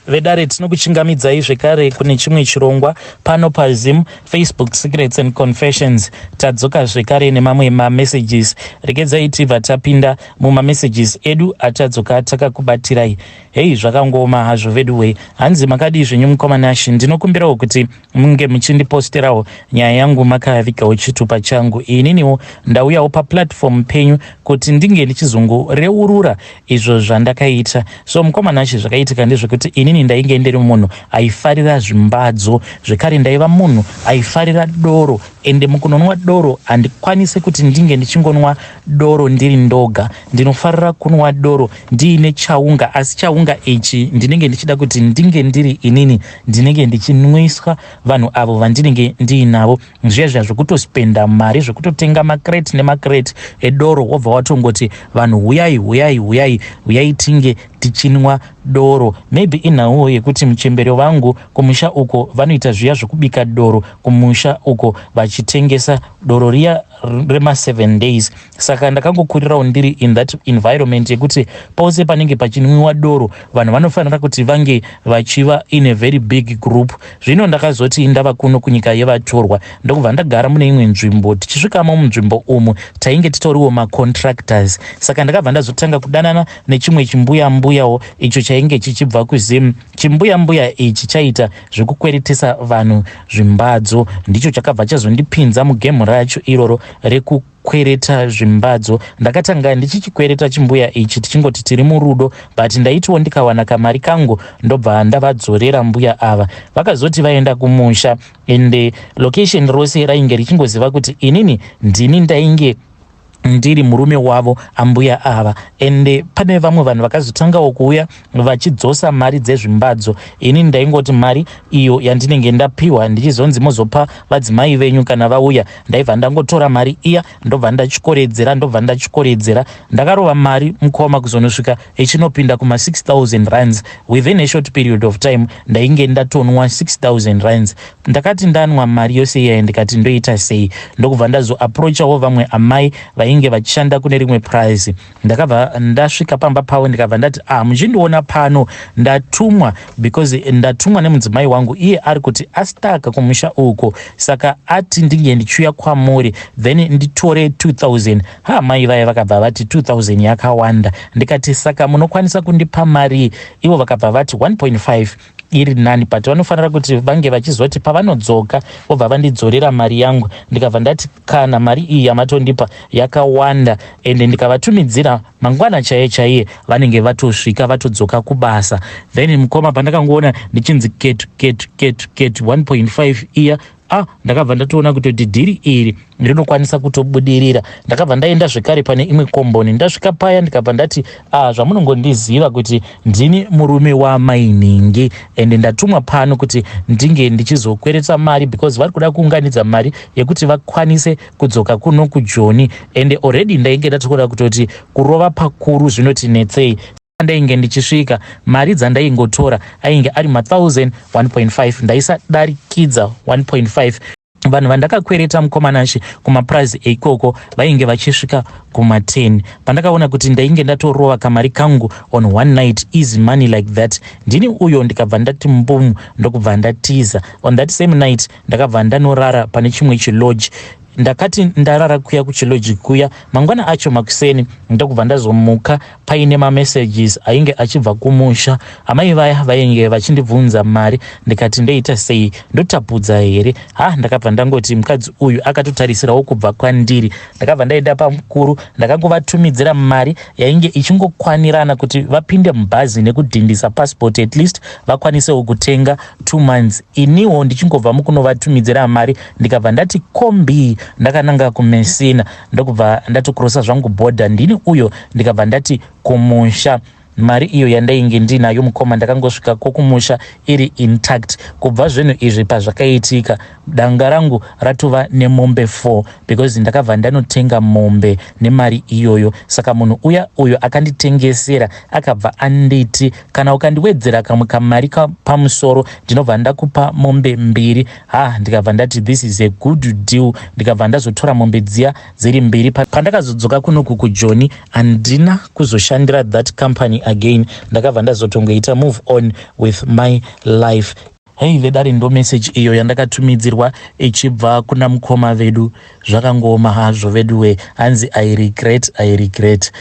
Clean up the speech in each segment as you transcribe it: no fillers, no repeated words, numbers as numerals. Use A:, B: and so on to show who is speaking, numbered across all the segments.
A: Vedare, tinokuchingamidzai zvekare kune chimwe chirongwa pano paZim Facebook Secrets and Confessions. Tadzoka zvekare nemamwe mamessages. Regedzai tibva tapinda mumamessages edu atadzoka takakubatirai. Hei, zvakangooma hazvo veduwei. Hanzi, "Makadii zvenyu mukoma Nashi? Ndinokumbirawo kuti munge muchindiposterawo nyaya yangu makavigawo chitupa changu. Ininiwo ndauyawo paplatform penyu kuti ndinge ndichizongoreurura izvo zvandakaita." So mukoma Nashi, zvakaitika ndezvekuti inini ndainge ndiri munhu aifarira zvimbadzo, zvekare ndaiva munhu aifarira doro. Ende mukunonwa doro, handikwanisi kuti ndinge ndichingonwa doro ndiri ndoga. Ndinofarira kunwa doro ndiine chaunga, asi chaunga ichi ndinenge ndichida kuti ndinge ndiri inini ndinenge ndichinwiswa vanhu avo vandinenge ndiinavo. Zviya zviya zvekutospenda mari, zvekutotenga macrate nemacrate edoro, wobva watongoti, "Vanhu, huyai, huyai, huyai, huyai, tinge tichinwa doro." Maybe inhauwo yekuti muchembere vangu kumusha uko vanoita zviya zvekubika doro kumusha uko, vachitengesa doro riya rema7 days. Saka ndakangokurirawo ndiri in that environment yekuti pose panenge pachinwiwa doro, vanhu vanofanira kuti vange vachiva in a very big group. Zvino ndakazoti ndava kuno kunyika yevatorwa, ndokubva ndagara mune imwe nzvimbo. Tichisvikamo munzvimbo umu, tainge titoriwo macontractors. Saka ndakabva ndazotanga kudanana nechimwe chimbuya mbuyawo icho chainge chichibva kuZim. Chimbuya mbuya ichi chaita zvekukweretesa vanhu zvimbadzo. Ndicho chakabva chazondipinza mugame racho iroro rekukwereta zvimbadzo. Ndakatanga ndichichikwereta chimbuya ichi tichingoti tiri murudo, but ndaitiwo ndikawana kamari kangu ndobva ndavadzorera. Mbuya ava vakazoti vaenda kumusha, ende location rose rainge richingoziva kuti inini ndini ndainge ndiri murume wavo ambuya ava. Ende pane vamwe vanhu vakazotangawo kuuya vachidzosa mari dzezvimbadzo. Ini ndaingoti mari iyo yandinenge ndapiwa, ndichizonzi muzopa vadzimai venyu kana vauya, ndaibva ndangotora mari iya, ndobva ndachikoredzera, ndobva ndachikoredzera. Ndakarova mari mukoma kuzonosvika ichinopinda kuma6000 rands. Within a short period of time ndainge ndatonwa 6000 rands. Ndakati ndanwa mari yose iyai, ndikati ndoita sei? Ndokubva ndazoapproachawo vamwe amai vainge vachishanda kune rimwe price. Ndakabva ndasvika pamba pavo, ndikabva ndati, "Ah, muchindiona pano, ndatumwa because ndatumwa nemudzimai wangu. Iye ari kuti astaka kumusha uko, saka ati ndinge ndichiuya kwamuri, then nditore 2000." Ha, mai vaya vakabva vati 2000 yakawanda. Ndikati, "Saka munokwanisa kundipa mari?" Ivo vakabva vati 1.5 iri nani, but vanofanira kuti vange vachizoti pavanodzoka vobva vandidzorera mari yangu. Ndikabva ndati, "Kana mari iyi yamatondipa yakawanda, ende ndikavatumidzira mangwana chaiye chaiye vanenge vatosvika, vatodzoka kubasa." Then mukoma, pandakangoona ndichinzi ketu ketu ketu ketu 1.5 iya, ah, ndakabva ndatoona kutoti deal iri rinokwanisa kutobudirira. Ndakabva ndaenda zvekare pane imwe komboni. Ndasvika paya, ndikabva ndati, "Ah, zvamunongondiziva kuti ndini murume wamainingi, ende ndatumwa pano kuti ndinge ndichizokweretsa mari because vari kuda kuunganidza mari yekuti vakwanise kudzoka kuno kuJoni." Ende already ndainge ndatoona kutoti kurova pakuru zvinoti netsei. Ndainge ndichisvika, mari dzandaingotora ainge ari ma1000, 1.5, ndaisadarikidza 1.5. Vanhu vandakakwereta, mukoma Nashi, kumapurazi eikoko vainge vachisvika kuma10. Pandakaona kuti ndainge ndatorova kamari kangu on one night, easy money like that, ndini uyo ndikabva ndati mbumu, ndokubva ndatiza. On that same night ndakabva ndanorara pane chimwe chilodge. Ndakati ndarara kuya kuchilodge kuya, mangwana acho makuseni ndokubva ndazomuka paine mamessages ainge achibva kumusha. Amai vaya vainge vachindibvunza mari. Ndikati ndoita sei? Ndotapudza here? Ha, ndakabva ndangoti mukadzi uyu akatotarisirawo kubva kwandiri. Ndakabva ndaenda pamukuru, ndakangovatumidzira mari yainge ichingokwanirana kuti vapinde mubhazi nekudhindisa passport, at least vakwanisewo kutenga 2 months. Iniwo ndichingobva mukunovatumidzira mari, ndikabva ndati kombi, ndakananga kuMessina, ndokubva ndatokrosa zvangu bhodha. Ndini uyo, ndikabva ndati kumusha. Mari iyo yandainge ndinayo, mukoma, ndakangosvika kokumusha iri intact. Kubva zvinhu izvi pazvakaitika, danga rangu ratova nemombe 4 because ndakabva ndanotenga mombe nemari iyoyo. Saka munhu uya uyo akanditengesera akabva anditi, "Kana ukandiwedzera kamwe kamari pamusoro, ndinobva ndakupa mombe mbiri." Ha, ndikabva ndati, "This is a good deal." Ndikabva ndazotora mombe dziya dziri mbiri. Pandakazodzoka kunoku kuJoni, handina kuzoshandira that company. money again. Ndakabva ndazotongoita move on with my life. Hei vedare, ndo message iyo yandakatumidzirwa ichibva kuna mukoma vedu. Zvakangooma hazvo veduwe. Hanzi, "I regret, I regret."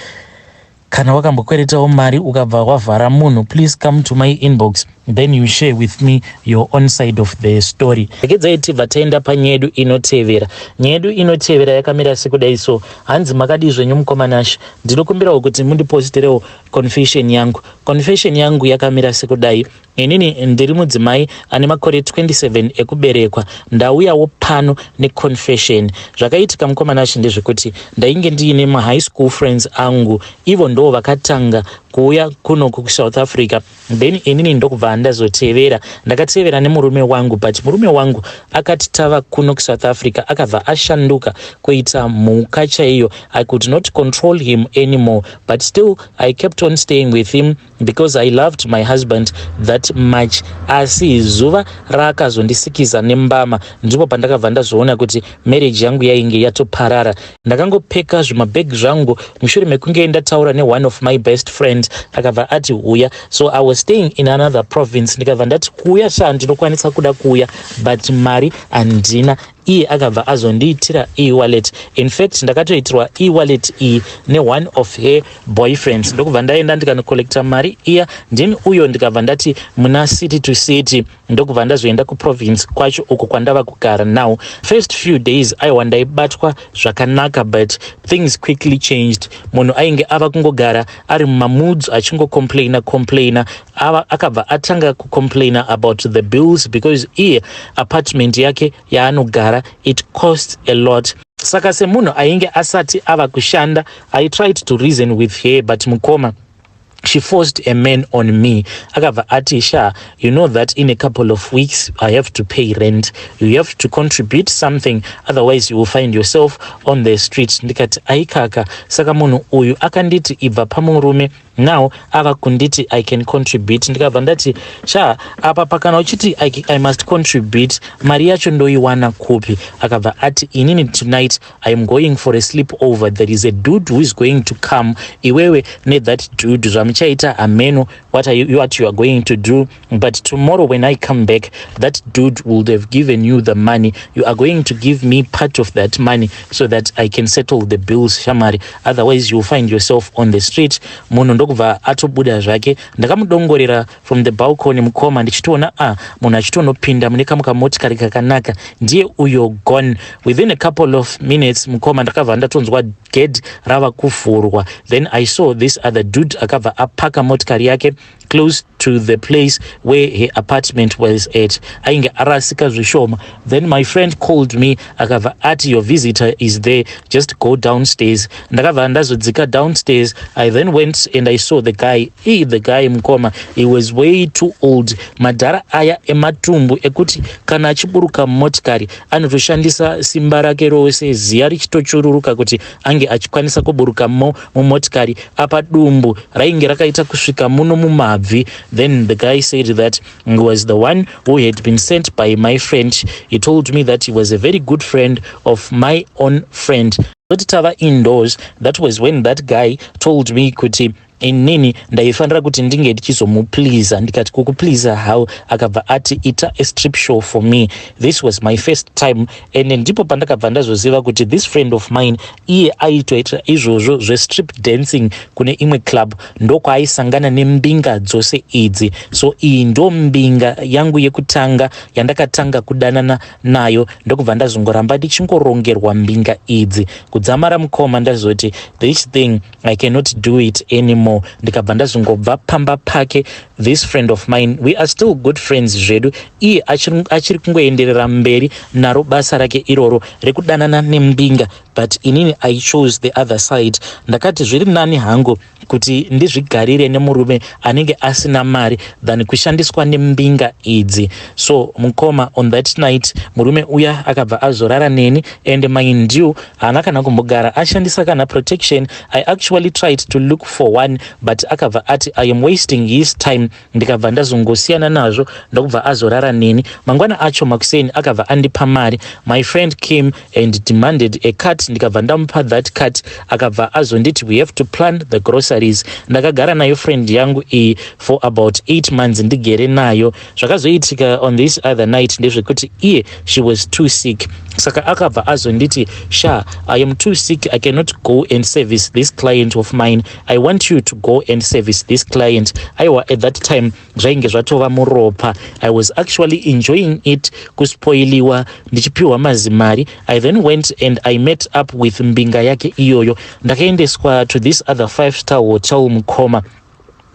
A: Kana wakambokweretawo mari ukabva wavhara munhu, please come to my inbox, then you share with me your own side of the story. Regedzai tibva taenda panyaya yedu inotevera. Nyaya yedu inotevera yakamira sekudai so. Hanzi, "Makadii zvenyu mukoma Nashe? Ndinokumbirawo kuti mundipostirewo confession yangu. Confession yangu yakamira sekudai. Inini ndiri mudzimai ane makore 27 ekuberekwa. Ndauyawo pano neconfession. Zvakaitika mukoma Nashe ndezvekuti ndainge ndiine mahigh school friends angu. Ivo ndo vakatanga kuuya kunoku kuSouth Africa, then inini ndokubva ndazotevera. Ndakatevera nemurume wangu, but murume wangu akati tava kuno kuSouth Africa akabva ashanduka kuita mhuka chaiyo. I could not control him anymore, but still I kept on staying with him because I loved my husband that much. Asi zuva raakazondisikiza nembama ndipo pandakabva ndazoona kuti marriage yangu yainge yatoparara. Ndakangopeka zvimabhegi zvangu mushure mekunge ndataura neone of my best friend. Akabva ati uya. So I was staying in another province. Ndikabva ndati kuuya sha, ndinokwanisa kuda kuuya, but mari handina. Iye akabva azondiitira e-wallet. In fact, ndakatoitirwa e-wallet iyi neone of her boyfriends. Ndokubva ndaenda ndikanocollecta mari iya. Ndini uyo ndikabva ndati muna city to city, ndokubva ndazoenda kuprovince kwacho uko kwandava kugara now. First few days, aiwa, ndaibatwa zvakanaka, but things quickly changed. Munhu ainge ava kungogara ari mumamoods, achingocomplaina complaina. Akabva atanga kucomplaina about the bills because iye apartment yake yaanogara, it costs a lot. Saka semunhu ainge asati ava kushanda, I tried to reason with her, but mukoma, she forced a man on me. Akabva ati, 'Sha, you know that in a couple of weeks I have to pay rent. You have to contribute something, otherwise you will find yourself on the street.' Ndikati, aikaka, saka munhu uyu akanditi ibva pamurume, now ava kunditi I can contribute. Ndikabva ndati, sha, apa pakana uchiti I must contribute, mari yacho ndoiwana kupi? Akabva ati, 'Inini tonight I am going for a sleep over. There is a dude who is going to come. Iwewe nethat dude, zvamuchaita hameno what you are going to do, but tomorrow when I come back, that dude would have given you the money. You are going to give me part of that money so that I can settle the bills, shamari. Otherwise you'll find yourself on the street.' Munhu ndokubva atobuda zvake. Ndakamudongorera from the balcony mukoma, ndichitoona a ah, munhu achitonopinda mune kamwe kamotikari kakanaka. Ndiye uyo gone. Within a couple of minutes, mukoma, ndakabva ndatonzwa gate rava kuvhurwa. Then I saw this other dude akabva apaka motikari yake close to the place where her apartment was at. Ainge arasika zvishoma. Then my friend called me, akabva ati, 'Your visitor is there, just go downstairs.' Ndakabva ndazodzika downstairs. I then went and I saw the guy. E, the guy, mukoma, he was way too old. Madhara aya ematumbu ekuti kana achiburuka mumotikari anotoshandisa simba rake rose, ziya richitochururuka kuti ange achikwanisa kuburuka mo mumotikari. Apa dumbu rainge rakaita kusvika muno mumabvi. Then the guy said that he was the one who had been sent by my friend. He told me that he was a very good friend of my own friend. Toti tava indoors, that was when that guy told me kuti inini ndaifanira kuti ndinge ndichizomupleasa. Ndikati, 'Kukupleasa how?' Akabva ati, 'Ita a strip show for me.' This was my first time, and ndipo pandakabva ndazoziva kuti this friend of mine, iye aitoita izvozvo zvestrip dancing kune imwe club. Ndokwaaisangana nembinga dzose idzi. So iyi ndo mbinga yangu yekutanga yandakatanga kudanana nayo. Ndokubva ndazongoramba ndichingorongerwa mbinga idzi kudzamara, mukoma, ndazoti, 'This thing, I cannot do it anymore.' Ndikabva ndazongobva pamba pake. This friend of mine, we are still good friends zvedu. Iye achiri kungoenderera mberi naro basa rake iroro rekudanana nembinga, but inini I chose the other side. Ndakati zviri nani hangu kuti ndizvigarire nemurume anenge asina mari than kushandiswa nembinga idzi. So mukoma, on that night murume uya akabva azorara neni, and mind you, haana kana kumbogara ashandisa kana protection. I actually tried to look for one, but akabva ati I am wasting his time. Ndikabva ndazongosiyana nazvo, ndokubva azorara neni. Mangwana acho makuseni akabva andipa mari. My friend came and demanded a cut. cut. Ndikabva ndamupa that cut. Akabva azonditi, "We have to plan the groceries." Ndakagara nayo friend yangu iyi for about 8 months ndigere nayo. Zvakazoitika on this other night ndezvekuti iye, she was too sick, saka akabva azonditi, "Sha, I am too sick. I cannot go and service this client of mine. I want you to go and service this client." Aiwa, at that time zvainge zvatova muropa. I was actually enjoying it, kuspoiliwa ndichipiwa mazimari. I then went and I met up with mbinga yake iyoyo. Ndakaendeswa to this other five star hotel. Mukoma,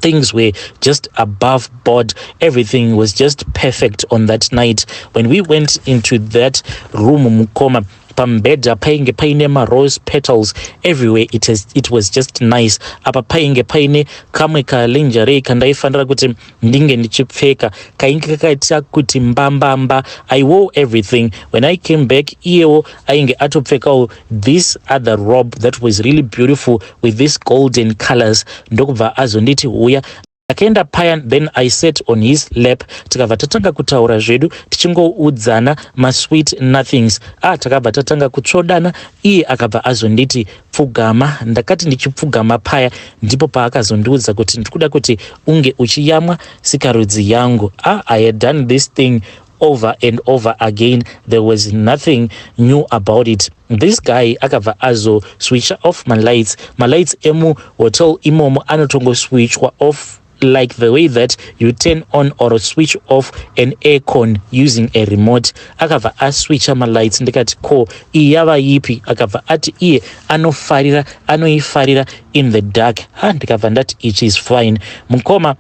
A: things were just above board. Everything was just perfect on that night. When we went into that room, mukoma, pamubhedha painge paine marose petals everywhere. It was just nice. Apa painge paine kamwe kalingerie kandaifanira kuti ndinge ndichipfeka, kainge kakaita kuti mbambamba. I wore everything. When I came back, iyewo ainge atopfekawo this other robe that was really beautiful with this golden colors. Ndokubva azonditi, "Uya." Akaenda paya, then I sat on his lap. Tikabva tatanga kutaura zvedu, tichingoudzana masweet nothings. Ah, takabva tatanga kutsvodana. Iye akabva azonditi, "Pfugama." Ndakati ndichipfugama paya, ndipo paakazondiudza kuti, "Ndikuda kuti unge uchiyamwa sikarudzi yangu." Ah, I had done this thing over and over again. There was nothing new about it. This guy akabva azoswitcha off malights. Malights emuhotel imomo anotongoswitchwa off like the way that you turn on or switch off an aircon using a remote. Akabva aswitcha malights. Ndikati, "Ko, iyi yava yipi?" Akabva ati iye anofarira, anoifarira in the dark. Ha, ndikabva ndati, "It is fine." Mukoma,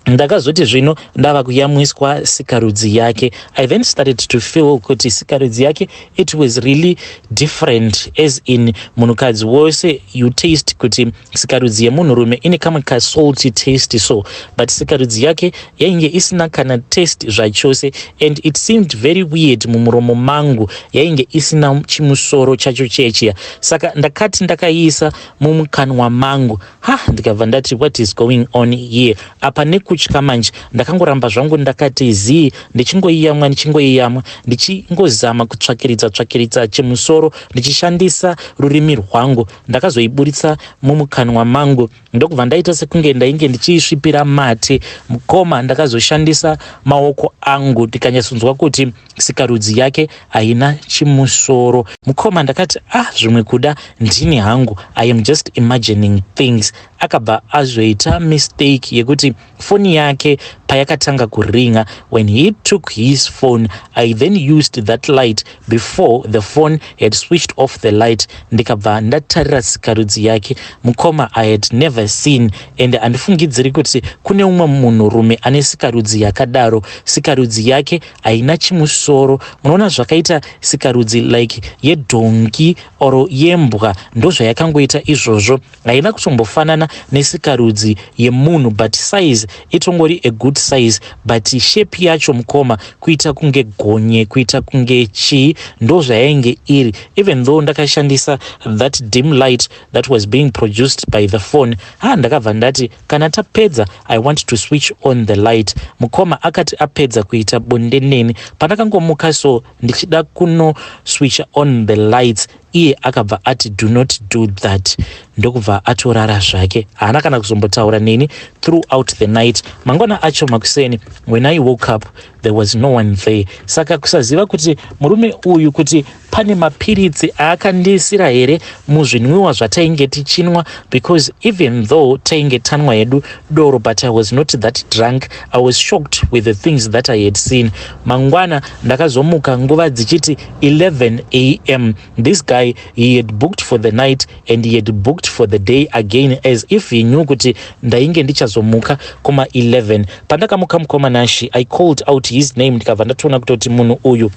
A: ndakazoti zvino ndava kuyamwiswa sikarudzi yake, I then started to feel kuti sikarudzi yake, it was really different. As in, munhukadzi wose, you taste kuti sikarudzi yemunhurume ine kamwe kasalty taste so, but sikarudzi yake yainge isina kana taste zvachose, and it seemed very weird mumuromo mangu. Yainge isina chimusoro chacho chechiya. Saka ndakati ndakaiisa mumukanwa mangu, ha, ndikabva ndati, "What is going on here?" Apa nekutya manje, ndakangoramba zvangu ndakati zii, ndichingoiyamwa, ndichingoiyamwa, ndichingozama kutsvakiridza tsvakiridza chimusoro ndichishandisa rurimi rwangu. Ndakazoiburitsa mumukanwa mangu, ndokubva ndaita sekunge ndainge ndichiisvipira mate. Mukoma, ndakazoshandisa maoko angu, ndikanyatsonzwa kuti sikarudzi yake haina chimusoro. Mukoma, ndakati, "Ah, zvimwe kuda ndini hangu. I am just imagining things." Akabva azoita mistake yekuti foni yake payakatanga kuringa, when he took his phone, I then used that light before the phone had switched off the light. Ndikabva ndatarira sikarudzi yake. Mukoma, I had never seen and handifungidziri kuti kune umwe munhurume ane sikarudzi yakadaro. Sikarudzi yake haina chimusoro. Munoona zvakaita sikarudzi like yedhongi or yembwa, ndozvayakangoita izvozvo. Haina kutombofanana nesikarudzi yemunhu, but size itongori a good size, but shape yacho, mukoma, kuita kunge gonye, kuita kunge chii, ndo zvayainge iri. Even though ndakashandisa that dim light that was being produced by the phone, ha, ndakabva ndati kana tapedza, I want to switch on the light. Mukoma, akati apedza kuita bonde neni, pandakangomuka so ndichida kunoswitch on the lights, iye akabva ati, "Do not do that." Ndokubva atorara zvake. Haana kana kuzombotaura neni throughout the night. Mangwana acho makuseni, when I woke up, there was no one there. Saka kusaziva kuti murume uyu kuti pane mapiritsi aakandisira here muzvinwiwa zvatainge tichinwa, because even though tainge tanwa hedu doro, but I was not that drunk. I was shocked with the things that I had seen. Mangwana ndakazomuka nguva dzichiti 11 a.m. This guy, he had booked for the night and he had booked for the day again, as if he knew kuti ndainge ndichazomuka kuma 11. Pandakamuka, mukoma Nashi, I called out his name. Ndikabva ndatoona kutoti munhu uyu,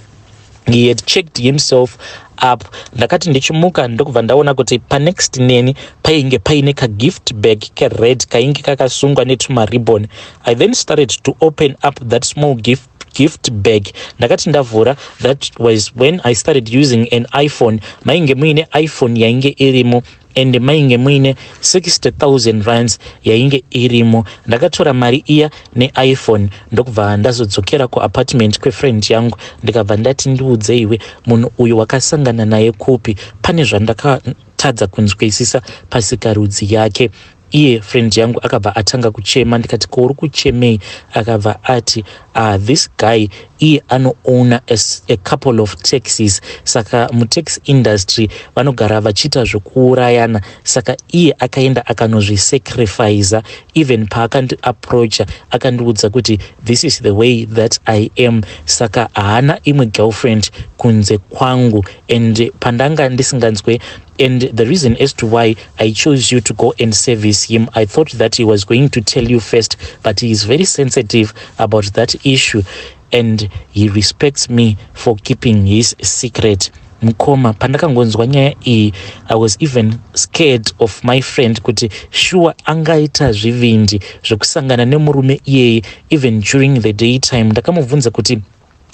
A: he had checked himself up. Ndakati ndichimuka, ndokubva ndaona kuti panext neni painge paine kagift bag kered kainge kakasungwa netumaribon. I then started to open up that small gift bag. Ndakati ndavhura, that was when I started using an iPhone. Mainge muine iPhone yainge irimo. And mainge muine 60,000 rands yainge irimo. Ndakatora mari iya neiPhone, ndokubva ndazodzokera kuapartment kwefriend yangu, ndikabva ndati, "Ndiudze iwe, munhu uyu wakasangana naye kupi? Pane zvandakatadza kunzwisisa pasikarudzi yake." Iye friend yangu akabva atanga kuchema. Ndikati, "Ko uri kuchemei?" Akabva ati, "This guy, iye anoowna a couple of taxis. Saka mutaxi industry vanogara vachiita zvokuurayana. Saka iye akaenda akanozvisacrifica. Even paakandiapproacha, akandiudza kuti this is the way that I am. Saka haana imwe girlfriend kunze kwangu, and pandanga ndisinganzwe, and the reason as to why I chose you to go and service him, I thought that he was going to tell you first, but he is very sensitive about that issue and he respects me for keeping his secret." Mukoma, pandakangonzwa nyaya iyi, I was even scared of my friend, kuti sure angaita zvivindi zvekusangana nemurume iyeye even during the daytime. Ndakamubvunza kuti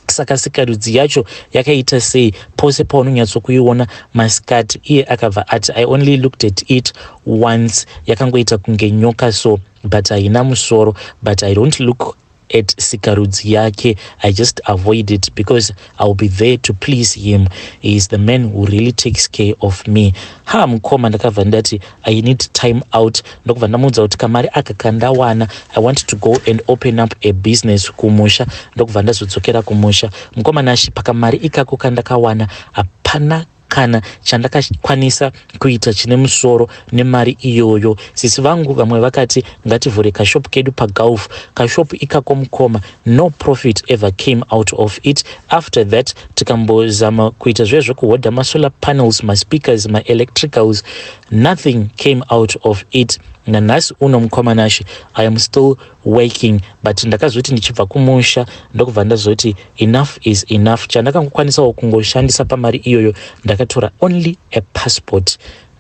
A: saka sikarudzi yacho yakaita sei pose paunonyatsokuiona masikati? Iye akabva ati, "I only looked at it once. Yakangoita kunge nyoka so, but haina musoro. But I don't look at sikarudzi yake. I just avoid it because I will be there to please him. He is the man who really takes care of me." Ha, mukoma, ndakabva ndati I need time out, ndokubva ndamuudza kuti kamari aka kandawana, I want to go and open up a business kumusha. Ndokubva ndazodzokera kumusha, mukoma Nashi. Pakamari ikako kandakawana, hapana kana chandakakwanisa kuita chine musoro nemari iyoyo. Sisi vangu vamwe vakati ngativhure kashopu kedu paGulf. Kashopu ikako, mukoma, no profit ever came out of it. After that, tikambozama kuita zvezvekuhodha masolar panels, maspeakers, maelectricals. Nothing came out of it. Nanhasi uno, mukoma Nashi, I am still working, but ndakazoti ndichibva kumusha, ndokubva ndazoti enough is enough. Chandakangokwanisawo kungoshandisa pamari iyoyo, ndakatora only a passport,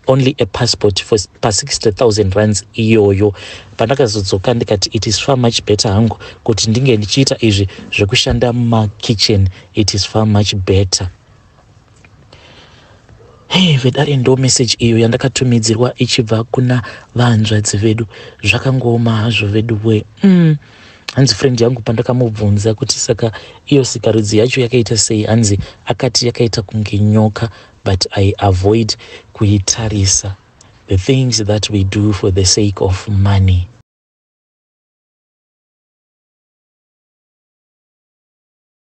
A: only a passport for pa60 000 rands iyoyo. Pandakazodzoka, ndikati it is far much better hangu kuti ndinge ndichiita izvi zvekushanda mumakitchen. It is far much better. Hei, vedare, ndo message iyo yandakatumidzirwa ichibva kuna vanzvadzi vedu. Zvakangooma hazvo vedu we. Hanzi friend yangu, pandakamubvunza kuti saka iyo sikarudzi yacho yakaita sei, hanzi akati yakaita kunge nyoka, but I avoid kuitarisa. The things that we do for the sake of money.